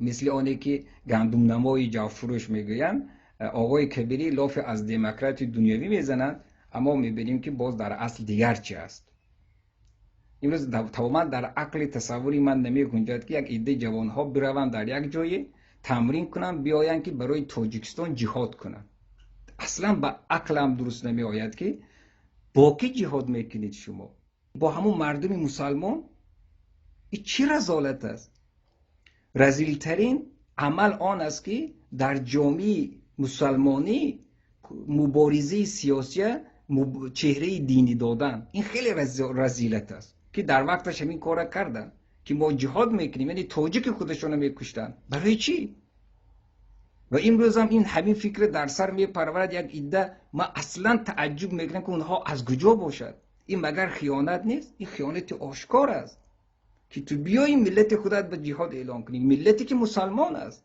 Мисли оне ки гандумнамои ҷавфурӯш мегӯянд, оғои Кабирӣ лофе аз демократияи дунявӣ мезананд, аммо мебинем, ки боз дар асл дигар чи аст. Имрӯз тамоман дар ақли тасаввури ман намегунҷад, ки як иддаи ҷавонҳо бираванд, дар як ҷое тамрин кунанд, биёянд, ки барои Тоҷикистон ҷиҳод кунанд. Аслан ба ақлам дуруст намеояд, ки бо кӣ ҷиҳод мекунед шумо? Бо ҳамун мардуми мусалмон? Ин чӣ разолат аст? Разилтарин амал он аст, ки дар ҷомеаи мусалмонӣ муборизаи сиёсия чеҳраи динӣ додан, ин хеле разилат аст, ки дар вақташ ҳамин корра карданд, ки мо ҷиҳод мекунем, яъне тоҷики худашонро мекуштанд. Барои чӣ? Ва имрӯзам ин ҳамин фикр дар сар мепарварад як идда. Ман аслан тааҷҷуб мекунам, ки онҳо аз куҷо бошад. Ин магар хиёнат нест? Ин хиёнати ошкор аст, ки ту биёи миллати худат ба ҷиҳод эълон кунӣ, миллате ки мусалмон аст.